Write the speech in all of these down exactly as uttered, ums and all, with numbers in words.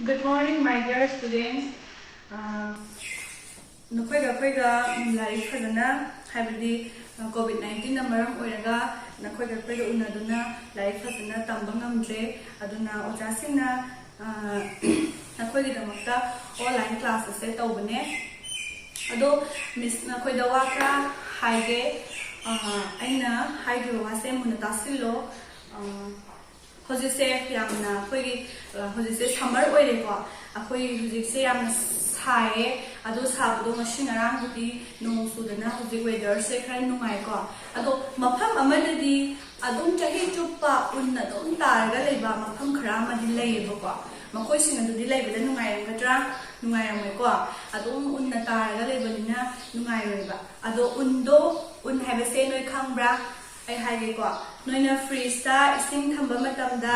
Good morning, my dear students. ꯑꯥ, ꯅꯈꯣꯏꯒ ꯑꯩꯈꯣꯏꯒ ꯂꯥꯏꯔꯤꯛ ꯐꯖꯅ, ꯍꯥꯏꯕꯗꯤ, ꯑ, ꯀꯣꯚꯤꯗ ꯅꯥꯏꯟꯇꯤꯟꯅ ꯃꯔꯝ ꯑꯣꯏꯔꯒ ꯅꯈꯣꯏꯒ ꯑꯩꯈꯣꯏꯒ ꯎꯅꯗꯨꯅ ꯂꯥꯏꯔꯤꯛ ꯐꯖꯅ ꯇꯝꯕ ꯉꯝꯗ꯭ꯔꯦ꯫ ꯑꯗꯨꯅ ꯑꯣꯖꯥꯁꯤꯡꯅ, ꯑ, ꯅꯈꯣꯏꯒꯤꯗꯃꯛꯇ online class ꯑꯁꯦ ꯇꯧꯕꯅꯦ꯫ ꯑꯗꯣ ꯃꯤꯁ, ꯅꯈꯣꯏꯗ ꯋꯥ ꯈꯔ ꯍꯥꯏꯒꯦ꯫ ꯑ, ꯑꯩꯅ ꯍꯥꯏꯈꯤꯕ ꯋꯥꯁꯦ ꯃꯨꯟꯅ ꯇꯥꯁꯤꯜꯂꯣ꯫ ꯑ, ꯍꯧꯖꯤꯛꯁꯦ ꯌꯥꯝꯅ ꯑꯩꯈꯣꯏꯒꯤ, ꯑ, ꯍꯧꯖꯤꯛꯁꯦ summer ꯑꯣꯏꯔꯦꯀꯣ꯫ ꯑꯩꯈꯣꯏ ꯍꯧꯖꯤꯛꯁꯦ ꯌꯥꯝꯅ ꯁꯥꯏꯌꯦ꯫ ꯑꯗꯣ ꯁꯥꯕꯗꯣ ꯉꯁꯤ ꯉꯔꯥꯡꯕꯨꯗꯤ ꯅꯣꯡ ꯆꯨꯗꯅ ꯍꯧꯖꯤꯛ weatherꯁꯦ ꯈꯔ ꯅꯨꯡꯉꯥꯏꯀꯣ꯫ ꯑꯗꯣ ꯃꯐꯝ ꯑꯃꯗꯗꯤ ꯑꯗꯨꯝ ꯆꯍꯤ ꯆꯨꯞꯄ ꯎꯟ ꯑꯗꯨꯝ ꯇꯥꯔꯒ ꯂꯩꯕ ꯃꯐꯝ ꯈꯔ ꯑꯃꯗꯤ ꯂꯩꯌꯦꯕꯀꯣ꯫ ꯃꯈꯣꯏꯁꯤꯡ ꯑꯗꯨꯗꯤ ꯂꯩꯕꯗ ꯅꯨꯡꯉꯥꯏꯔꯝꯒꯗ꯭ꯔꯥ? ꯅꯨꯡꯉꯥꯏꯔꯝꯃꯣꯏꯀꯣ꯫ ꯑꯗꯨꯝ ꯎꯟꯅ ꯇꯥꯔꯒ ꯂꯩꯕꯅꯤꯅ ꯅꯨꯡꯉꯥꯏꯔꯣꯏꯕ꯫ ꯑꯗꯣ ꯎꯟꯗꯣ, ꯎꯟ ꯍꯥꯏꯕꯁꯦ ꯅꯣꯏ ꯈꯪꯕ꯭ꯔꯥ? ꯑꯩ ꯍꯥꯏꯒꯦꯀꯣ꯫ ꯅꯣꯏꯅ fridgeꯇ ꯏꯁꯤꯡ ꯊꯝꯕ ꯃꯇꯝꯗ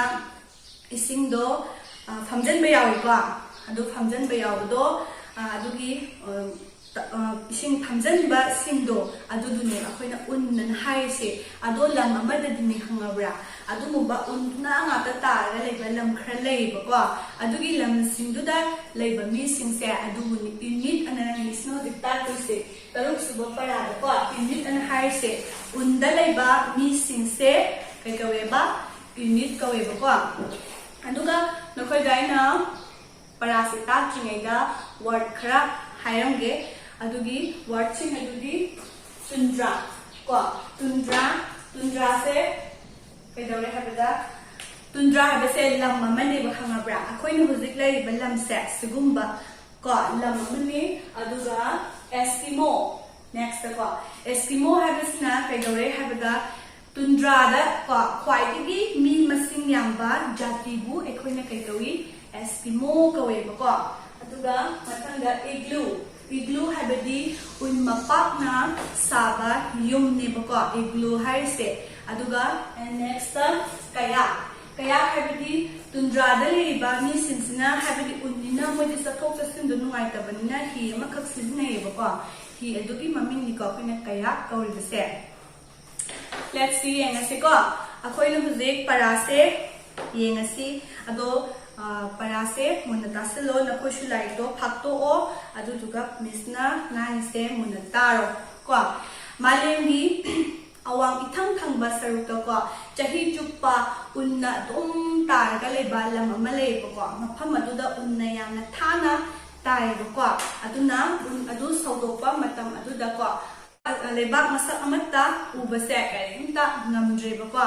ꯏꯁꯤꯡꯗꯣ, ꯑ, ꯐꯝꯖꯤꯟꯕ ꯌꯥꯎꯏꯀꯣ꯫ ꯑꯗꯨ ꯐꯝꯖꯤꯟꯕ ꯌꯥꯎꯕꯗꯣ, ꯑ, ꯑꯗꯨꯒꯤ, ꯑ, ꯇ-, ꯑ, ꯏꯁꯤꯡ ꯐꯝꯖꯤꯟꯕꯁꯤꯡꯗꯣ ꯑꯗꯨꯗꯨꯅꯦ ꯑꯩꯈꯣꯏꯅ ꯎꯟ ꯑꯅ ꯍꯥꯏꯔꯤꯁꯦ꯫ ꯑꯗꯣ ꯂꯝ ꯑꯃꯗꯗꯤꯅꯦ, ꯈꯪꯉꯕ꯭ꯔꯥ? ꯑꯗꯨꯒꯨꯝꯕ ꯎꯟ ꯐꯨꯅꯥ ꯉꯥꯛꯇ ꯇꯥꯔꯒ ꯂꯩꯕ ꯂꯝ ꯈꯔ ꯂꯩꯌꯦꯕꯀꯣ꯫ ꯑꯗꯨꯒꯤ ꯂꯝꯁꯤꯡꯗꯨꯗ ꯂꯩꯕ ꯃꯤꯁꯤꯡꯁꯦ ꯑꯗꯨꯕꯨꯅꯤ ꯏꯅꯤꯠ ꯑꯅ ꯃꯤꯁꯅ ꯍꯧꯖꯤꯛ ꯇꯥꯛꯇꯣꯏꯁꯦ꯫ ꯇꯔꯨꯛ ꯁꯨꯕ ꯄꯔꯥꯗꯀꯣ, ꯏꯅꯤꯠ ꯑꯅ ꯍꯥꯏꯔꯤꯁꯦ, ꯎꯟꯗ ꯂꯩꯕ ꯃꯤꯁꯤꯡꯁꯦ ꯀꯩ ꯀꯧꯋꯦꯕ? ꯏꯅꯤꯠ ꯀꯧꯋꯦꯕꯀꯣ꯫ ꯑꯗꯨꯒ ꯅꯈꯣꯏꯗ ꯑꯩꯅ ꯄꯔꯥꯁꯦ ꯇꯥꯛꯇ꯭ꯔꯤꯉꯩꯗ word ꯈꯔ ꯍꯥꯏꯔꯝꯒꯦ꯫ ꯑꯗꯨꯒꯤ wordꯁꯤꯡ ꯑꯗꯨꯗꯤ tundra ꯀꯣ, tundra, tundraꯁꯦ ꯀꯩꯗꯧꯔꯦ ꯍꯥꯏꯕꯗ, tundra ꯍꯥꯏꯕꯁꯦ ꯂꯝ ꯑꯃꯅꯦꯕ, ꯈꯪꯉꯕ꯭ꯔꯥ? ꯑꯩꯈꯣꯏꯅ ꯍꯧꯖꯤꯛ ꯂꯩꯔꯤꯕ ꯂꯝꯁꯦ ꯁꯤꯒꯨꯝꯕ ꯀꯣ ꯂꯝ ꯑꯃꯅꯤ꯫ ꯑꯗꯨꯒ Eskimo, next ꯀꯣ, Eskimo ꯍꯥꯏꯕꯁꯤꯅ ꯀꯩꯗꯧꯔꯦ ꯍꯥꯏꯕꯗ, tundraꯗ ꯀꯣ ꯈ꯭ꯋꯥꯏꯗꯒꯤ ꯃꯤ ꯃꯁꯤꯡ ꯌꯥꯝꯕ ꯖꯥꯇꯤꯕꯨ ꯑꯩꯈꯣꯏꯅ ꯀꯩ ꯀꯧꯏ? Eskimo ꯀꯧꯋꯦꯕꯀꯣ꯫ ꯑꯗꯨꯒ ꯃꯊꯪꯗ igloo, igloo ꯍꯥꯏꯕꯗꯤ ꯎꯟ ꯃꯄꯥꯛꯅ ꯁꯥꯕ ꯌꯨꯝꯅꯦꯕꯀꯣ, igloo ꯍꯥꯏꯔꯤꯁꯦ꯫ ꯑꯗꯨꯒ next kayak, kayak ꯍꯥꯏꯕꯗꯤ tundraꯗ ꯂꯩꯔꯤꯕ ꯃꯤꯁꯤꯡꯁꯤꯅ, ꯍꯥꯏꯕꯗꯤ ꯎꯟꯅꯤꯅ ꯃꯣꯏꯗꯤ ꯆꯠꯊꯣꯛ ꯆꯠꯁꯤꯟꯗꯣ ꯅꯨꯡꯉꯥꯏꯇꯕꯅꯤꯅ ꯍꯤ ꯑꯃꯈꯛ ꯁꯤꯖꯤꯟꯅꯩꯌꯦꯕꯀꯣ꯫ ꯍꯤ ꯑꯗꯨꯒꯤ ꯃꯃꯤꯡꯅꯤꯀꯣ ꯑꯩꯈꯣꯏꯅ kayak ꯀꯧꯔꯤꯕꯁꯦ꯫ Let's see, ꯌꯦꯡꯉꯁꯤꯀꯣ꯫ ꯑꯩꯈꯣꯏꯅ ꯍꯧꯖꯤꯛ ꯄꯔꯥꯁꯦ ꯌꯦꯡꯉꯁꯤ꯫ ꯑꯗꯣ ꯑ, ꯄꯔꯥꯁꯦ ꯃꯨꯟꯅ ꯇꯥꯁꯤꯜꯂꯣ, ꯅꯈꯣꯏꯁꯨ ꯂꯥꯏꯔꯤꯛꯇꯣ ꯐꯥꯛꯇꯣꯛꯑꯣ, ꯑꯗꯨꯗꯨꯒ ꯃꯤꯁꯅ ꯉꯥꯡꯉꯤꯁꯦ ꯃꯨꯟꯅ ꯇꯥꯔꯣ꯫ ꯀꯣ, ꯃꯥꯂꯦꯝꯒꯤ ꯑꯋꯥꯡ ꯏꯊꯪ ꯊꯪꯕ ꯁꯔꯨꯛꯇꯀꯣ, ꯆꯍꯤ ꯆꯨꯞꯄ ꯎꯟꯅ ꯑꯗꯨꯝ ꯇꯥꯔꯒ ꯂꯩꯕ ꯂꯝ ꯑꯃ ꯂꯩꯌꯦꯕꯀꯣ꯫ ꯃꯐꯝ ꯑꯗꯨꯗ ꯎꯟꯅ ꯌꯥꯝꯅ ꯊꯥꯅ ꯇꯥꯏꯌꯦꯕꯀꯣ꯫ ꯑꯗꯨꯅ ꯎꯟ ꯑꯗꯨ ꯁꯧꯗꯣꯛꯄ ꯃꯇꯝ ꯑꯗꯨꯗꯀꯣ, ꯂꯩꯕꯥꯛ ꯃꯁꯛ ꯑꯃꯠꯇ ꯎꯕꯁꯦ ꯀꯔꯤꯝꯇ ꯉꯝꯗ꯭ꯔꯦꯕꯀꯣ꯫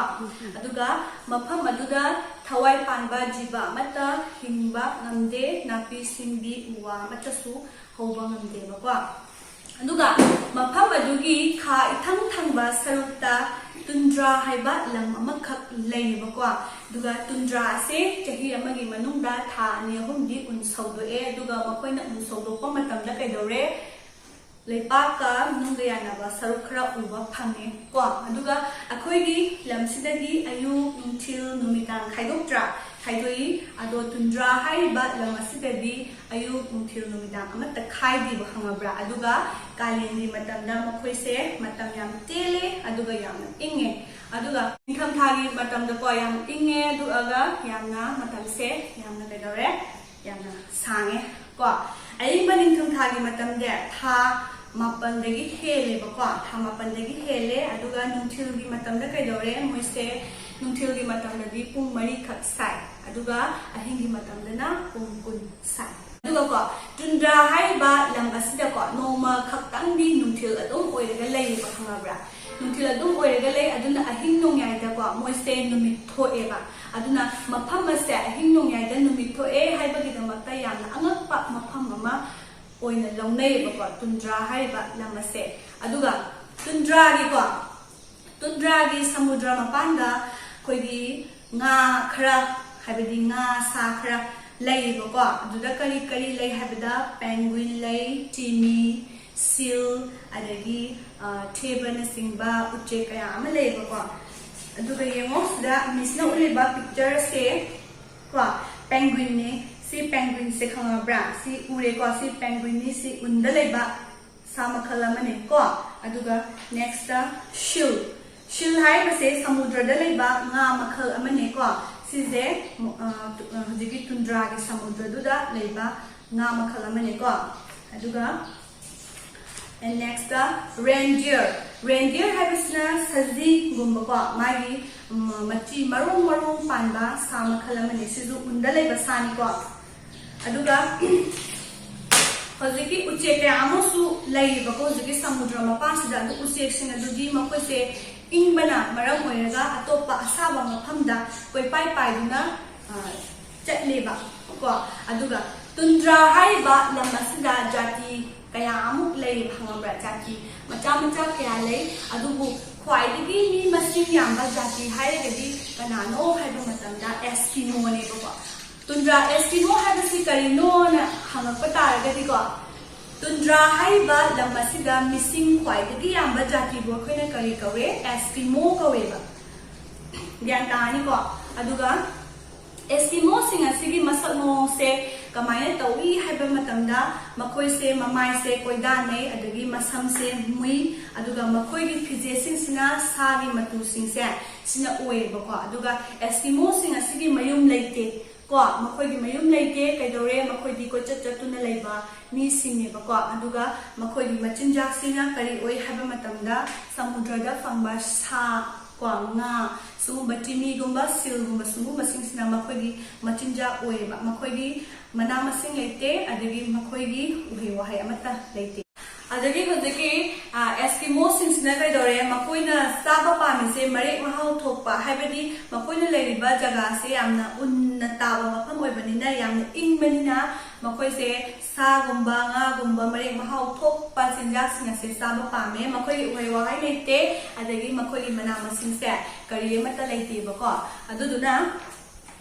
ꯑꯗꯨꯒ ꯃꯐꯝ ꯑꯗꯨꯗ ꯊꯋꯥꯏ ꯄꯥꯟꯕ ꯖꯤꯕ ꯑꯃꯠꯇ ꯍꯤꯡꯕ ꯉꯝꯗꯦ, ꯅꯥꯄꯤ ꯁꯤꯡꯕꯤ ꯎ ꯋꯥ ꯑꯃꯠꯇꯁꯨ ꯍꯧꯕ ꯉꯝꯗꯦꯕꯀꯣ꯫ ꯑꯗꯨꯒ ꯃꯐꯝ ꯑꯗꯨꯒꯤ ꯈꯥ ꯏꯊꯪ ꯊꯪꯕ ꯁꯔꯨꯛꯇ ꯇꯨꯟꯗ꯭ꯔꯥ ꯍꯥꯏꯕ ꯂꯝ ꯑꯃꯈꯛ ꯂꯩꯌꯦꯕꯀꯣ꯫ ꯑꯗꯨꯒ ꯇꯨꯟꯗ꯭ꯔꯥ ꯑꯁꯦ ꯆꯍꯤ ꯑꯃꯒꯤ ꯃꯅꯨꯡꯗ ꯊꯥ ꯑꯅꯤ ꯑꯍꯨꯝꯗꯤ ꯎꯟ ꯁꯧꯗꯣꯛꯑꯦ꯫ ꯑꯗꯨꯒ ꯃꯈꯣꯏꯅ ꯎꯟ ꯁꯧꯗꯣꯛꯄ ꯃꯇꯝꯗ ꯀꯩꯗꯧꯔꯦ? ꯂꯩꯄꯥꯛꯀ ꯅꯨꯡꯒ ꯌꯥꯅꯕ ꯁꯔꯨꯛ ꯈꯔ ꯎꯕ ꯐꯪꯉꯦ ꯀꯣ꯫ ꯑꯗꯨꯒ ꯑꯩꯈꯣꯏꯒꯤ ꯂꯝꯁꯤꯗꯗꯤ ꯑꯌꯨꯛ, ꯅꯨꯡꯊꯤꯜ, ꯅꯨꯃꯤꯗꯥꯡ ꯈꯥꯏꯗꯣꯛꯇ꯭ꯔꯥ? ꯈꯥꯏꯗꯣꯛꯏ꯫ ꯑꯗꯣ ꯇꯨꯟꯗ꯭ꯔꯥ ꯍꯥꯏꯔꯤꯕ ꯂꯝ ꯑꯁꯤꯗꯗꯤ ꯑꯌꯨꯛ, ꯅꯨꯡꯊꯤꯜ, ꯅꯨꯃꯤꯗꯥꯡ ꯑꯃꯠꯇ ꯈꯥꯏꯗꯦꯕ, ꯈꯪꯉꯕ꯭ꯔꯥ? ꯑꯗꯨꯒ ꯀꯥꯂꯦꯟꯒꯤ ꯃꯇꯝꯗ ꯃꯈꯣꯏꯁꯦ ꯃꯇꯝ ꯌꯥꯝ ꯇꯦꯜꯂꯦ, ꯑꯗꯨꯒ ꯌꯥꯝꯅ ꯏꯪꯉꯦ꯫ ꯑꯗꯨꯒ ꯅꯤꯡꯊꯝꯊꯥꯒꯤ ꯃꯇꯝꯗꯀꯣ ꯌꯥꯝ ꯏꯪꯉꯦ, ꯑꯗꯨꯒ ꯌꯥꯝꯅ ꯃꯇꯝꯁꯦ ꯌꯥꯝꯅ ꯀꯩꯗꯧꯔꯦ? ꯌꯥꯝꯅ ꯁꯥꯡꯉꯦ ꯀꯣ꯫ ꯑꯏꯪꯕ ꯅꯤꯡꯊꯝꯊꯥꯒꯤ ꯃꯇꯝꯁꯦ ꯊꯥ ꯃꯥꯄꯜꯗꯒꯤ ꯍꯦꯜꯂꯦꯕꯀꯣ, ꯊꯥ ꯃꯥꯄꯜꯗꯒꯤ ꯍꯦꯜꯂꯦ꯫ ꯑꯗꯨꯒ ꯅꯨꯡꯊꯤꯜꯒꯤ ꯃꯇꯝꯗ ꯀꯩꯗꯧꯔꯦ? ꯃꯣꯏꯁꯦ ꯅꯨꯡꯊꯤꯜꯒꯤ ꯃꯇꯝꯗꯗꯤ ꯄꯨꯡ ꯃꯔꯤꯈꯛ ꯁꯥꯏ, ꯑꯗꯨꯒ ꯑꯍꯤꯡꯒꯤ ꯃꯇꯝꯗꯅ ꯄꯨꯡ ꯀꯨꯟ ꯁꯥꯏ꯫ ꯑꯗꯨꯒꯀꯣ, ꯇꯨꯟꯗ꯭ꯔꯥ ꯍꯥꯏꯔꯤꯕ ꯂꯝ ꯑꯁꯤꯗꯀꯣ ꯅꯣꯡꯃ ꯈꯛꯇꯪꯗꯤ ꯅꯨꯡꯊꯤꯜ ꯑꯗꯨꯝ ꯑꯣꯏꯔꯒ ꯂꯩꯌꯦꯕ, ꯈꯪꯉꯕ꯭ꯔꯥ? ꯅꯨꯡꯊꯤꯜ ꯑꯗꯨꯝ ꯑꯣꯏꯔꯒ ꯂꯩ, ꯑꯗꯨꯅ ꯑꯍꯤꯡ ꯅꯣꯡꯌꯥꯏꯗꯀꯣ ꯃꯣꯏꯁꯦ ꯅꯨꯃꯤꯠ ꯊꯣꯛꯑꯦꯕ꯫ ꯑꯗꯨꯅ ꯃꯐꯝ ꯑꯁꯦ ꯑꯍꯤꯡ ꯅꯣꯡꯌꯥꯏꯗ ꯅꯨꯃꯤꯠ ꯊꯣꯛꯑꯦ ꯍꯥꯏꯕꯒꯤꯗꯃꯛꯇ ꯌꯥꯝꯅ ꯑꯉꯛꯄ ꯃꯐꯝ ꯑꯃ ꯑꯣꯏꯅ ꯂꯧꯅꯩꯌꯦꯕꯀꯣ, ꯇꯨꯟꯗ꯭ꯔꯥ ꯍꯥꯏꯔꯤꯕ ꯂꯝ ꯑꯁꯦ꯫ ꯑꯗꯨꯒ ꯇꯨꯟꯗ꯭ꯔꯥꯒꯤꯀꯣ, ꯇꯨꯟꯗ꯭ꯔꯥꯒꯤ ꯁꯃꯨꯗ꯭ꯔ ꯃꯄꯥꯟꯗ ꯑꯩꯈꯣꯏꯒꯤ ꯉꯥ ꯈꯔ, ꯍꯥꯏꯕꯗꯤ ꯉꯥ, ꯁꯥ ꯈꯔ ꯂꯩꯌꯦꯕꯀꯣ꯫ ꯑꯗꯨꯗ ꯀꯔꯤ ꯀꯔꯤ ꯂꯩ ꯍꯥꯏꯕꯗ, ꯄꯦꯡꯒ꯭ꯋꯤꯟ ꯂꯩ, ꯇꯤꯃꯤ, ꯁꯤꯜ, ꯑꯗꯒꯤ, ꯑ, ꯊꯦꯕꯅꯆꯤꯡꯕ ꯎꯆꯦꯛ ꯀꯌꯥ ꯑꯃ ꯂꯩꯌꯦꯕꯀꯣ꯫ ꯑꯗꯨꯒ ꯌꯦꯡꯉꯣ, ꯁꯤꯗ ꯃꯤꯁꯅ ꯎꯠꯂꯤꯕ ꯄꯤꯛꯆꯔꯁꯦ ꯀꯣ, ꯄꯦꯡꯒ꯭ꯋꯤꯟꯅꯦ꯫ ꯁꯤ ꯄꯦꯡꯒ꯭ꯋꯤꯟꯁꯦ ꯈꯪꯉꯕ꯭ꯔꯥ? ꯁꯤ ꯎꯔꯦꯀꯣ, ꯁꯤ ꯄꯦꯡꯒ꯭ꯋꯤꯟꯅꯤ, ꯁꯤ ꯎꯟꯗ ꯂꯩꯕ ꯁꯥ ꯃꯈꯜ ꯑꯃꯅꯦ ꯀꯣ꯫ ꯑꯗꯨꯒ ꯅꯦꯛꯁꯇ ꯁꯤꯜ꯫ ꯁꯤꯜ ꯍꯥꯏꯔꯤꯕꯁꯦ ꯁꯃꯨꯗ꯭ꯔꯗ ꯂꯩꯕ ꯉꯥ ꯃꯈꯜ ꯑꯃꯅꯦ ꯀꯣ꯫ ꯁꯤꯁꯦ ꯍꯧꯖꯤꯛꯀꯤ ꯇꯨꯟꯗ꯭ꯔꯥꯒꯤ ꯁꯃꯨꯗ꯭ꯔꯗꯨꯗ ꯂꯩꯕ ꯉꯥ ꯃꯈꯜ ꯑꯃꯅꯤꯀꯣ꯫ ꯑꯗꯨꯒ next, reindeer. Reindeer ꯍꯥꯏꯕꯁꯤꯅ ꯁꯖꯤꯒꯨꯝꯕꯀꯣ, ꯃꯥꯒꯤ ꯃꯆꯤ ꯃꯔꯣꯡ ꯃꯔꯣꯡ ꯄꯥꯟꯕ ꯁꯥ ꯃꯈꯜ ꯑꯃꯅꯤ꯫ ꯁꯤꯁꯨ ꯎꯟꯗ ꯂꯩꯕ ꯁꯥꯅꯤꯀꯣ꯫ ꯑꯗꯨꯒ ꯍꯧꯖꯤꯛꯀꯤ ꯎꯆꯦꯛ ꯀꯌꯥ ꯑꯃꯁꯨ ꯂꯩꯔꯤꯕꯀꯣ ꯍꯧꯖꯤꯛꯀꯤ ꯁꯃꯨꯗ꯭ꯔ ꯃꯄꯥꯟꯁꯤꯗ꯫ ꯑꯗꯨ ꯎꯆꯦꯛꯁꯤꯡ ꯑꯗꯨꯗꯤ ꯃꯈꯣꯏꯁꯦ ꯏꯪꯕꯅ ꯃꯔꯝ ꯑꯣꯏꯔꯒ ꯑꯇꯣꯞꯄ ꯑꯁꯥꯕ ꯃꯐꯝꯗ ꯀꯣꯏꯄꯥꯏ ꯄꯥꯏꯗꯨꯅ ꯆꯠꯂꯦꯕ ꯀꯣ꯫ ꯑꯗꯨꯒ ꯇꯨꯟꯗ꯭ꯔꯥ ꯍꯥꯏꯔꯤꯕ ꯂꯝ ꯑꯁꯤꯗ ꯖꯥꯇꯤ ꯀꯌꯥ ꯑꯃꯨꯛ ꯂꯩꯌꯦꯕ, ꯈꯪꯉꯕ꯭ꯔꯥ? ꯖꯥꯇꯤ ꯃꯆꯥ ꯃꯆꯥ ꯀꯌꯥ ꯂꯩ꯫ ꯑꯗꯨꯕꯨ ꯈ꯭ꯋꯥꯏꯗꯒꯤ ꯃꯤ ꯃꯁꯤꯡ ꯌꯥꯝꯕ ꯖꯥꯇꯤ ꯍꯥꯏꯔꯒꯗꯤ ꯀꯅꯥꯅꯣ ꯍꯥꯏꯕ ꯃꯇꯝꯗ ꯑꯦꯁꯀꯤꯃꯣꯅꯦꯕꯀꯣ꯫ ꯇꯨꯟꯗ꯭ꯔꯥ ꯑꯦꯁꯀꯤꯃꯣ ꯍꯥꯏꯕꯁꯤ ꯀꯔꯤꯅꯣꯅ ꯍꯪꯉꯛꯄ ꯇꯥꯔꯒꯗꯤꯀꯣ, ꯇꯨꯟꯗ꯭ꯔꯥ ꯍꯥꯏꯔꯤꯕ ꯂꯝ ꯑꯁꯤꯗ ꯃꯤꯁꯤꯡ ꯈ꯭ꯋꯥꯏꯗꯒꯤ ꯌꯥꯝꯕ ꯖꯥꯇꯤꯕꯨ ꯑꯩꯈꯣꯏꯅ ꯀꯔꯤ ꯀꯧꯋꯦ? ꯑꯦꯁꯀꯤꯃꯣ ꯀꯧꯋꯦꯕ꯫ ꯒ꯭ꯌꯥꯟ ꯇꯥꯔꯅꯤꯀꯣ? ꯑꯗꯨꯒ ꯑꯦꯁꯀꯤꯃꯣꯁꯤꯡ ꯑꯁꯤꯒꯤ ꯃꯁꯛ ꯃꯑꯣꯡꯁꯦ ꯀꯃꯥꯏꯅ ꯇꯧꯏ ꯍꯥꯏꯕ ꯃꯇꯝꯗ, ꯃꯈꯣꯏꯁꯦ ꯃꯃꯥꯏꯁꯦ ꯀꯣꯏꯗꯥꯅꯩ, ꯑꯗꯒꯤ ꯃꯁꯝꯁꯦ ꯃꯨꯏ, ꯑꯗꯨꯒ ꯃꯈꯣꯏꯒꯤ ꯐꯤꯖꯦꯠꯁꯤꯡꯁꯤꯅ ꯁꯥꯒꯤ ꯃꯇꯨꯁꯤꯡꯁꯦ ꯁꯤꯅ ꯑꯣꯏꯌꯦꯕꯀꯣ꯫ ꯑꯗꯨꯒ ꯑꯦꯁꯀꯤꯃꯣꯁꯤꯡ ꯑꯁꯤꯒꯤ ꯃꯌꯨꯝ ꯂꯩꯇꯦ ꯀꯣ꯫ ꯃꯈꯣꯏꯒꯤ ꯃꯌꯨꯝ ꯂꯩꯇꯦ꯫ ꯀꯩꯗꯧꯔꯦ? ꯃꯈꯣꯏꯗꯤ ꯀꯣꯏꯆꯠ ꯆꯠꯇꯨꯅ ꯂꯩꯕ ꯃꯤꯁꯤꯡꯅꯦꯕꯀꯣ꯫ ꯑꯗꯨꯒ ꯃꯈꯣꯏꯒꯤ ꯃꯆꯤꯟꯖꯥꯛꯁꯤꯅ ꯀꯔꯤ ꯑꯣꯏ ꯍꯥꯏꯕ ꯃꯇꯝꯗ, ꯁꯃꯨꯗ꯭ꯔꯗ ꯐꯪꯕ ꯁꯥ ꯀꯣ, ꯉꯥ, ꯁꯤꯒꯨꯝꯕ ꯇꯤꯃꯤꯒꯨꯝꯕ, ꯁꯤꯜꯒꯨꯝꯕ, ꯁꯤꯒꯨꯝꯕꯁꯤꯡꯁꯤꯅ ꯃꯈꯣꯏꯒꯤ ꯃꯆꯤꯟꯖꯥꯛ ꯑꯣꯏꯌꯦꯕ꯫ ꯃꯈꯣꯏꯒꯤ ꯃꯅꯥ ꯃꯁꯤꯡ ꯂꯩꯇꯦ, ꯑꯗꯒꯤ ꯃꯈꯣꯏꯒꯤ ꯎꯍꯩ ꯋꯥꯍꯩ ꯑꯃꯠꯇ ꯂꯩꯇꯦ꯫ ꯑꯗꯒꯤ ꯍꯧꯖꯤꯛꯀꯤ, ꯑ, ꯑꯦꯁꯀꯤꯃꯣꯁꯤꯡꯁꯤꯅ ꯀꯩꯗꯧꯔꯦ? ꯃꯈꯣꯏꯅ ꯆꯥꯕ ꯄꯥꯝꯃꯤꯁꯦ ꯃꯔꯦꯛ ꯃꯍꯥꯎ ꯊꯣꯛꯄ, ꯍꯥꯏꯕꯗꯤ ꯃꯈꯣꯏꯅ ꯂꯩꯔꯤꯕ ꯖꯒꯥꯁꯦ ꯌꯥꯝꯅ ꯎꯟꯅ ꯇꯥꯕ ꯃꯐꯝ ꯑꯣꯏꯕꯅꯤꯅ, ꯌꯥꯝꯅ ꯏꯪꯕꯅꯤꯅ, ꯃꯈꯣꯏꯁꯦ ꯁꯥꯒꯨꯝꯕ, ꯉꯥꯒꯨꯝꯕ, ꯃꯔꯦꯛ ꯃꯍꯥꯎ ꯊꯣꯛꯄ ꯆꯤꯟꯖꯥꯛꯁꯤꯡ ꯑꯁꯦ ꯆꯥꯕ ꯄꯥꯝꯃꯦ꯫ ꯃꯈꯣꯏꯒꯤ ꯎꯍꯩ ꯋꯥꯍꯩ ꯂꯩꯇꯦ, ꯑꯗꯒꯤ ꯃꯈꯣꯏꯒꯤ ꯃꯅꯥ ꯃꯁꯤꯡꯁꯦ ꯀꯔꯤ ꯑꯃꯠꯇ ꯂꯩꯇꯦꯕꯀꯣ꯫ ꯑꯗꯨꯗꯨꯅ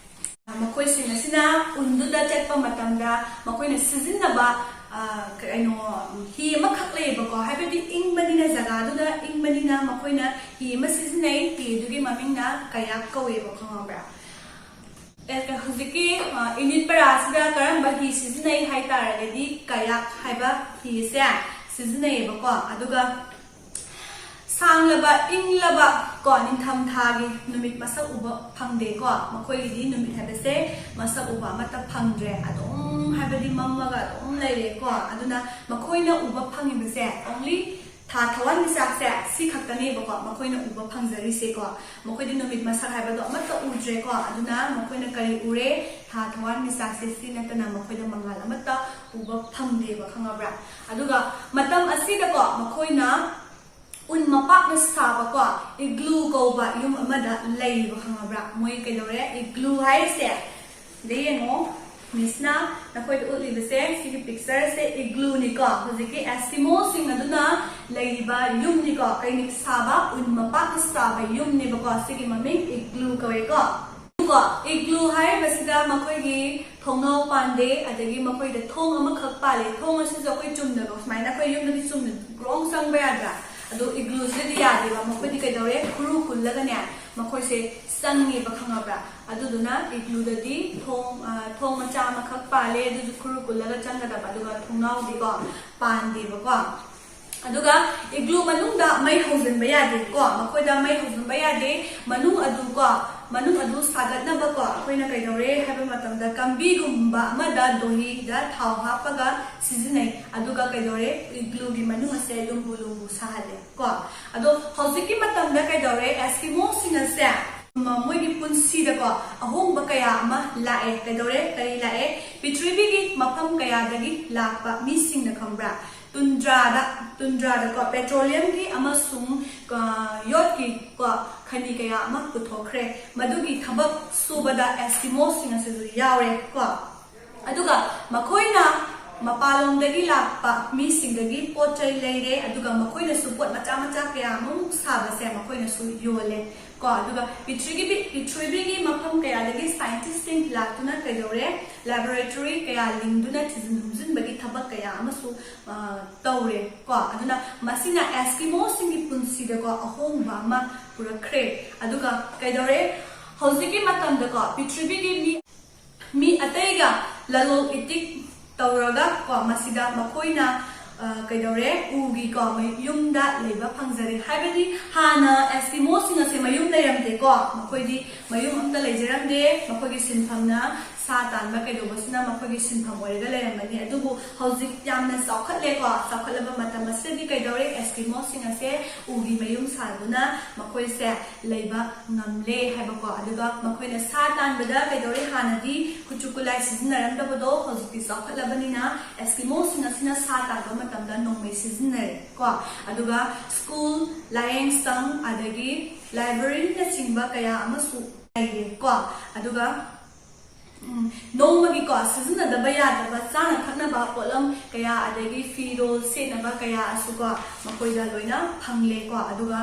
ꯃꯈꯣꯏꯁꯤꯡ ꯑꯁꯤꯅ ꯎꯟꯗꯨꯗ ꯆꯠꯄ ꯃꯇꯝꯗ ꯃꯈꯣꯏꯅ ꯁꯤꯖꯤꯟꯅꯕ, ꯑ, ꯀꯩꯅꯣ, ꯍꯤ ꯑꯃꯈꯛ ꯂꯩꯌꯦꯕꯀꯣ, ꯍꯥꯏꯕꯗꯤ ꯏꯪꯕꯅꯤꯅ, ꯖꯒꯥꯗꯨꯗ ꯏꯪꯕꯅꯤꯅ ꯃꯈꯣꯏꯅ ꯍꯤ ꯑꯃ ꯁꯤꯖꯤꯟꯅꯩ꯫ ꯍꯤ ꯑꯗꯨꯒꯤ ꯃꯃꯤꯡꯅ ꯀꯌꯥꯛ ꯀꯧꯋꯦꯕ, ꯈꯪꯉꯕ꯭ꯔꯥ? ꯑꯦ, ꯍꯧꯖꯤꯛꯀꯤ, ꯑ, ꯏꯅꯤꯠ ꯄꯔꯥꯁꯤꯗ ꯀꯔꯝꯕ ꯍꯤ ꯁꯤꯖꯤꯟꯅꯩ ꯍꯥꯏ ꯇꯥꯔꯒꯗꯤ ꯀꯌꯥꯛ ꯍꯥꯏꯕ ꯍꯤ ꯑꯁꯦ ꯁꯤꯖꯤꯟꯅꯩꯌꯦꯕꯀꯣ꯫ ꯑꯗꯨꯒ ꯁꯥꯡꯂꯕ ꯏꯪꯂꯕ ꯀꯣ ꯅꯤꯡꯊꯝꯊꯥꯒꯤ ꯅꯨꯃꯤꯠ ꯃꯁꯛ ꯎꯕ ꯐꯪꯗꯦꯀꯣ꯫ ꯃꯈꯣꯏꯒꯤꯗꯤ ꯅꯨꯃꯤꯠ ꯍꯥꯏꯕꯁꯦ ꯃꯁꯛ ꯎꯕ ꯑꯃꯠꯇ ꯐꯪꯗ꯭ꯔꯦ꯫ ꯑꯗꯨꯝ ꯍꯥꯏꯕꯗꯤ ꯃꯝꯃꯒ ꯑꯗꯨꯝ ꯂꯩꯔꯦꯀꯣ꯫ ꯑꯗꯨꯅ ꯃꯈꯣꯏꯅ ꯎꯕ ꯐꯪꯉꯤꯕꯁꯦ only ꯊꯥ ꯊꯋꯥꯟꯃꯤꯆꯥꯛꯁꯦ ꯁꯤ ꯈꯛꯇꯅꯦꯕꯀꯣ ꯃꯈꯣꯏꯅ ꯎꯕ ꯐꯪꯖꯔꯤꯁꯦꯀꯣ꯫ ꯃꯈꯣꯏꯗꯤ ꯅꯨꯃꯤꯠ ꯃꯁꯛ ꯍꯥꯏꯕꯗꯣ ꯑꯃꯠꯇ ꯎꯗ꯭ꯔꯦꯀꯣ꯫ ꯑꯗꯨꯅ ꯃꯈꯣꯏꯅ ꯀꯔꯤ ꯎꯔꯦ? ꯊꯥ ꯊꯋꯥꯟꯃꯤꯆꯥꯛꯁꯦ ꯁꯤ ꯅꯠꯇꯅ ꯃꯈꯣꯏꯗ ꯃꯉꯥꯜ ꯑꯃꯠꯇ ꯎꯕ ꯐꯪꯗꯦꯕ, ꯈꯪꯉꯕ꯭ꯔꯥ? ꯑꯗꯨꯒ ꯃꯇꯝ ꯑꯁꯤꯗꯀꯣ ꯃꯈꯣꯏꯅ ꯎꯟ ꯃꯄꯥꯛꯅ ꯁꯥꯕꯀꯣ ꯏꯒ꯭ꯂꯨ ꯀꯧꯕ ꯌꯨꯝ ꯑꯃꯗ ꯂꯩꯕ, ꯈꯪꯉꯕ꯭ꯔꯥ? ꯃꯣꯏ ꯀꯩꯗꯧꯔꯦ? ꯏꯒ꯭ꯂꯨ ꯍꯥꯏꯔꯤꯁꯦ ꯗ ꯌꯦꯡꯉꯣ, ꯃꯤꯁꯅ ꯅꯈꯣꯏꯗ ꯎꯠꯂꯤꯕꯁꯦ ꯁꯤꯒꯤ ꯄꯤꯛꯆꯔꯁꯦ ꯏꯒ꯭ꯂꯨꯅꯤꯀꯣ꯫ ꯍꯧꯖꯤꯛꯀꯤ ꯑꯦꯁꯀꯤꯃꯣꯁꯤꯡ ꯑꯗꯨꯅ ꯂꯩꯔꯤꯕ ꯌꯨꯝꯅꯤꯀꯣ꯫ ꯀꯩꯅ ꯁꯥꯕ? ꯎꯟ ꯃꯄꯥꯛꯅ ꯁꯥꯕ ꯌꯨꯝꯅꯤꯕꯀꯣ꯫ ꯁꯤꯒꯤ ꯃꯃꯤꯡ ꯏꯒ꯭ꯂꯨ ꯀꯧꯋꯦꯀꯣ꯫ ꯀꯣ, ꯏꯒ꯭ꯂꯨ ꯍꯥꯏꯔꯤꯕꯁꯤꯗ ꯃꯈꯣꯏꯒꯤ ꯊꯣꯡꯅꯥꯎ ꯄꯥꯟꯗꯦ, ꯑꯗꯒꯤ ꯃꯈꯣꯏꯗ ꯊꯣꯡ ꯑꯃꯈꯛ ꯄꯥꯜꯂꯦ꯫ ꯊꯣꯡ ꯑꯁꯤꯁꯨ ꯑꯩꯈꯣꯏ ꯆꯨꯝꯅꯀꯣ ꯁꯨꯃꯥꯏꯅ ꯑꯩꯈꯣꯏ ꯌꯨꯝꯗꯗꯤ ꯆꯨꯝꯅ ꯒ꯭ꯔꯣꯡ ꯆꯪꯕ ꯌꯥꯗ꯭ꯔꯥ? ꯑꯗꯣ ꯏꯒ꯭ꯂꯨꯁꯤꯗꯗꯤ ꯌꯥꯗꯦꯕ꯫ ꯃꯈꯣꯏꯗꯤ ꯀꯩꯗꯧꯔꯦ? ꯈꯨꯔꯨ ꯀꯨꯜꯂꯒꯅꯦ ꯃꯈꯣꯏꯁꯦ ꯆꯪꯉꯦꯕ, ꯈꯪꯉꯕ꯭ꯔꯥ? ꯑꯗꯨꯗꯨꯅ ꯏꯒ꯭ꯂꯨꯗꯗꯤ ꯊꯣꯡ, ꯑ, ꯊꯣꯡ ꯃꯆꯥ ꯑꯃꯈꯛ ꯄꯥꯜꯂꯦ, ꯑꯗꯨꯁꯨ ꯈꯨꯔꯨ ꯀꯨꯜꯂꯒ ꯆꯪꯒꯗꯕ, ꯑꯗꯨꯒ ꯊꯣꯡꯅꯥꯎꯗꯤꯀꯣ ꯄꯥꯟꯗꯦꯕꯀꯣ꯫ ꯑꯗꯨꯒ ꯏꯒ꯭ꯂꯨ ꯃꯅꯨꯡꯗ ꯃꯩ ꯍꯧꯖꯤꯟꯕ ꯌꯥꯗꯦꯀꯣ꯫ ꯃꯈꯣꯏꯗ ꯃꯩ ꯍꯧꯖꯤꯟꯕ ꯌꯥꯗꯦ꯫ ꯃꯅꯨꯡ ꯑꯗꯨ ꯀꯣ, ꯃꯅꯨꯡ ꯑꯗꯨ ꯁꯥꯒꯠꯅꯕꯀꯣ ꯑꯩꯈꯣꯏꯅ ꯀꯩꯗꯧꯔꯦ ꯍꯥꯏꯕ ꯃꯇꯝꯗ ꯀꯝꯕꯤꯒꯨꯝꯕ ꯑꯃꯗ ꯗꯣꯍꯤꯗ ꯊꯥꯎ ꯍꯥꯞꯄꯒ ꯁꯤꯖꯤꯟꯅꯩ꯫ ꯑꯗꯨꯒ ꯀꯩꯗꯧꯔꯦ? ꯏꯒ꯭ꯂꯨꯒꯤ ꯃꯅꯨꯡ ꯑꯁꯦ ꯂꯨꯝꯕꯨ ꯂꯨꯝꯕꯨ ꯁꯥꯍꯜꯂꯦ ꯀꯣ꯫ ꯑꯗꯣ ꯍꯧꯖꯤꯛꯀꯤ ꯃꯇꯝꯗ ꯀꯩꯗꯧꯔꯦ? ꯑꯦꯁꯀꯤꯃꯣꯁꯤꯡ ꯑꯁꯦ ꯃ-, ꯃꯣꯏꯒꯤ ꯄꯨꯟꯁꯤꯗꯀꯣ ꯑꯍꯣꯡꯕ ꯀꯌꯥ ꯑꯃ ꯂꯥꯛꯑꯦ꯫ ꯀꯩꯗꯧꯔꯦ? ꯀꯔꯤ ꯂꯥꯛꯑꯦ? ꯄ꯭ꯔꯤꯊꯤꯕꯤꯒꯤ ꯃꯐꯝ ꯀꯌꯥꯗꯒꯤ ꯂꯥꯛꯄ ꯃꯤꯁꯤꯡꯅ, ꯈꯪꯕ꯭ꯔꯥ? ꯇꯨꯟꯗ꯭ꯔꯥꯗ, ꯇꯨꯟꯗ꯭ꯔꯥꯗꯀꯣ ꯄꯦꯇ꯭ꯔꯣꯂꯤꯌꯝꯒꯤ ꯑꯃꯁꯨꯡ, ꯑ, ꯌꯣꯠꯀꯤ ꯀꯣ ꯈꯅꯤ ꯀꯌꯥ ꯑꯃ ꯄꯨꯊꯣꯛꯈ꯭ꯔꯦ꯫ ꯃꯗꯨꯒꯤ ꯊꯕꯛ ꯁꯨꯕꯗ ꯑꯦꯁꯀꯤꯃꯣꯁꯤꯡ ꯑꯁꯤꯁꯨ ꯌꯥꯎꯔꯦ ꯀꯣ꯫ ꯑꯗꯨꯒ ꯃꯈꯣꯏꯅ ꯃꯄꯥꯟꯂꯣꯝꯗꯒꯤ ꯂꯥꯛꯄ ꯃꯤꯁꯤꯡꯗꯒꯤ ꯄꯣꯠ ꯆꯩ ꯂꯩꯔꯦ, ꯑꯗꯨꯒ ꯃꯈꯣꯏꯅꯁꯨ ꯄꯣꯠ ꯃꯆꯥ ꯃꯆꯥ ꯀꯌꯥ ꯑꯃ ꯁꯥꯕꯁꯦ ꯃꯈꯣꯏꯅꯁꯨ ꯌꯣꯜꯂꯦ ꯀꯣ꯫ ꯑꯗꯨꯒ ꯄ꯭ꯔꯤꯊꯤꯕꯤꯒꯤ, ꯄ꯭ꯔꯤꯊꯤꯕꯤꯒꯤ ꯃꯐꯝ ꯀꯌꯥꯗꯒꯤ ꯁꯥꯏꯟꯇꯤꯁꯁꯤꯡ ꯂꯥꯛꯇꯨꯅ ꯀꯩꯗꯧꯔꯦ? ꯂꯦꯕꯣꯔꯦꯇꯣꯔꯤ ꯀꯌꯥ ꯂꯤꯡꯗꯨꯅ ꯊꯤꯖꯤꯟ ꯍꯨꯝꯖꯤꯟꯕꯒꯤ ꯊꯕꯛ ꯀꯌꯥ ꯑꯃꯁꯨ, ꯑ, ꯇꯧꯔꯦ ꯀꯣ꯫ ꯑꯗꯨꯅ ꯃꯁꯤꯅ ꯑꯦꯁꯀꯤꯃꯣꯁꯤꯡꯒꯤ ꯄꯨꯟꯁꯤꯗꯀꯣ ꯑꯍꯣꯡꯕ ꯑꯃ ꯄꯨꯔꯛꯈ꯭ꯔꯦ꯫ ꯑꯗꯨꯒ ꯀꯩꯗꯧꯔꯦ? ꯍꯧꯖꯤꯛꯀꯤ ꯃꯇꯝꯗꯀꯣ ꯄ꯭ꯔꯤꯊꯤꯕꯤꯒꯤ ꯃꯤ, ꯃꯤ ꯑꯇꯩꯒ ꯂꯂꯣꯟ ꯏꯇꯤꯛ ꯇꯧꯔꯒ ꯀꯣ ꯃꯁꯤꯗ ꯃꯈꯣꯏꯅ ꯑ, ꯀꯩꯗꯧꯔꯦ? ꯎꯒꯤꯀꯣ, ꯃꯌꯨꯝꯗ ꯂꯩꯕ ꯐꯪꯖꯔꯦ꯫ ꯍꯥꯏꯕꯗꯤ ꯍꯥꯟꯅ ꯑꯦꯁꯀꯤꯃꯣꯁꯤꯡ ꯑꯁꯦ ꯃꯌꯨꯝ ꯂꯩꯔꯝꯗꯦꯀꯣ꯫ ꯃꯈꯣꯏꯗꯤ ꯃꯌꯨꯝ ꯑꯝꯇ ꯂꯩꯖꯔꯝꯗꯦ꯫ ꯃꯈꯣꯏꯒꯤ ꯁꯤꯟꯐꯝꯅ ꯁꯥ ꯇꯥꯟꯕ ꯀꯩꯗꯧꯕꯁꯤꯅ ꯃꯈꯣꯏꯒꯤ ꯁꯤꯟꯐꯝ ꯑꯣꯏꯔꯒ ꯂꯩꯔꯝꯕꯅꯤ꯫ ꯑꯗꯨꯕꯨ ꯍꯧꯖꯤꯛ ꯌꯥꯝꯅ ꯆꯥꯎꯈꯠꯂꯦꯀꯣ꯫ ꯆꯥꯎꯈꯠꯂꯕ ꯃꯇꯝ ꯑꯁꯤꯗꯗꯤ ꯀꯩꯗꯧꯔꯦ? ꯑꯦꯁꯀꯤꯃꯣꯁꯤꯡ ꯑꯁꯦ ꯎꯒꯤ ꯃꯌꯨꯝ ꯁꯥꯗꯨꯅ ꯃꯈꯣꯏꯁꯦ ꯂꯩꯕ ꯉꯝꯂꯦ ꯍꯥꯏꯕꯀꯣ꯫ ꯑꯗꯨꯒ ꯃꯈꯣꯏꯅ ꯁꯥ ꯇꯥꯟꯕꯗ ꯀꯩꯗꯧꯔꯦ? ꯍꯥꯟꯅꯗꯤ ꯈꯨꯠꯁꯨ ꯈꯨꯠꯂꯥꯏ ꯁꯤꯖꯤꯟꯅꯔꯝꯗꯕꯗꯣ ꯍꯧꯖꯤꯛꯇꯤ ꯆꯥꯎꯈꯠꯂꯕꯅꯤꯅ ꯑꯦꯁꯀꯤꯃꯣꯁꯤꯡ ꯑꯁꯤꯅ ꯁꯥ ꯇꯥꯟꯕ ꯃꯇꯝꯗ ꯅꯣꯡꯃꯩ ꯁꯤꯖꯤꯟꯅꯔꯦ ꯀꯣ꯫ ꯑꯗꯨꯒ ꯁ꯭ꯀꯨꯜ, ꯂꯥꯏꯌꯦꯡꯁꯪ, ꯑꯗꯒꯤ ꯂꯥꯏꯕ꯭ꯔꯦꯔꯤꯅꯆꯤꯡꯕ ꯀꯌꯥ ꯑꯃꯁꯨ ꯂꯩꯔꯦ ꯀꯣ꯫ ꯑꯗꯨꯒ, ꯎꯝ, ꯅꯣꯡꯃꯒꯤꯀꯣ ꯁꯤꯖꯤꯟꯅꯗꯕ ꯌꯥꯗꯕ ꯆꯥꯅ ꯊꯛꯅꯕ ꯄꯣꯠꯂꯝ ꯀꯌꯥ, ꯑꯗꯒꯤ ꯐꯤꯔꯣꯜ ꯁꯦꯠꯅꯕ ꯀꯌꯥ ꯑꯁꯨꯀꯣ ꯃꯈꯣꯏꯗ ꯂꯣꯏꯅ ꯐꯪꯂꯦꯀꯣ꯫ ꯑꯗꯨꯒ,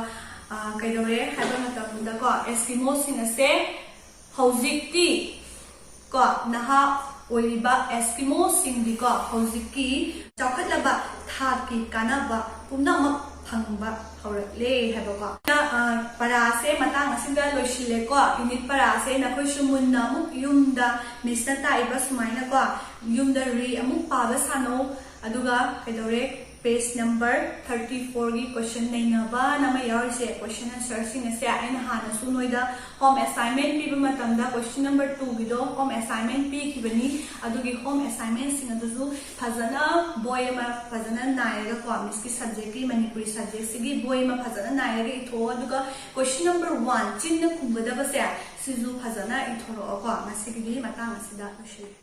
ꯑ, ꯀꯩꯗꯧꯔꯦ ꯍꯥꯏꯕ ꯃꯇꯝꯗꯀꯣ, ꯑꯦꯁꯀꯤꯃꯣꯁꯤꯡ ꯑꯁꯦ ꯍꯧꯖꯤꯛꯇꯤ ꯀꯣ, ꯅꯍꯥ ꯑꯣꯏꯔꯤꯕ ꯑꯦꯁꯀꯤꯃꯣꯁꯤꯡꯗꯤꯀꯣ ꯍꯧꯖꯤꯛꯀꯤ ꯆꯥꯎꯈꯠꯂꯕ ꯊꯥꯛꯀꯤ ꯀꯥꯟꯅꯕ ꯄꯨꯝꯅꯃꯛ ꯐꯪꯕ ꯍꯧꯔꯛꯂꯦ ꯍꯥꯏꯕꯀꯣ꯫ ꯑ, ꯄꯔꯥꯁꯦ ꯃꯇꯥꯡ ꯑꯁꯤꯗ ꯂꯣꯏꯁꯤꯜꯂꯦꯀꯣ꯫ ꯌꯨꯅꯤꯠ ꯄꯔꯥꯁꯦ ꯅꯈꯣꯏꯁꯨ ꯃꯨꯟꯅ ꯑꯃꯨꯛ ꯌꯨꯝꯗ ꯃꯤꯁꯅ ꯇꯥꯛꯏꯕ ꯁꯨꯃꯥꯏꯅꯀꯣ ꯌꯨꯝꯗ ꯔꯤ ꯑꯃꯨꯛ ꯄꯥꯕ ꯁꯥꯟꯅꯧ꯫ ꯑꯗꯨꯒ ꯀꯩꯗꯧꯔꯦ? Page number thirty fourꯒꯤ question ꯅꯩꯅꯕꯅ ꯑꯃ ꯌꯥꯎꯔꯤꯁꯦ, question answerꯁꯤꯡ ꯑꯁꯦ ꯑꯩꯅ ꯍꯥꯟꯅꯁꯨ ꯅꯣꯏꯗ home assignment ꯄꯤꯕ ꯃꯇꯝꯗ question number twoꯒꯤꯗꯣ home assignment ꯄꯤꯈꯤꯕꯅꯤ꯫ ꯑꯗꯨꯒꯤ home assignmentꯁꯤꯡ ꯑꯗꯨꯁꯨ ꯐꯖꯅ ꯕꯣꯏ ꯑꯃ ꯐꯖꯅ ꯅꯥꯏꯔꯒꯀꯣ, ꯃꯤꯁꯀꯤ subjectꯀꯤ, ꯃꯅꯤꯄꯨꯔꯤ subjectꯁꯤꯒꯤ ꯕꯣꯏ ꯑꯃ ꯐꯖꯅ ꯅꯥꯏꯔꯒ ꯏꯊꯣꯛꯑꯣ꯫ ꯑꯗꯨꯒ question number one, ꯆꯤꯟꯅ ꯈꯨꯝꯒꯗꯕꯁꯦ, ꯁꯤꯁꯨ ꯐꯖꯅ ꯏꯊꯣꯔꯛꯑꯣꯀꯣ꯫ ꯉꯁꯤꯒꯤꯗꯤ ꯃꯇꯥꯡ ꯑꯁꯤꯗ ꯂꯣꯏꯁꯤꯜꯂꯦ꯫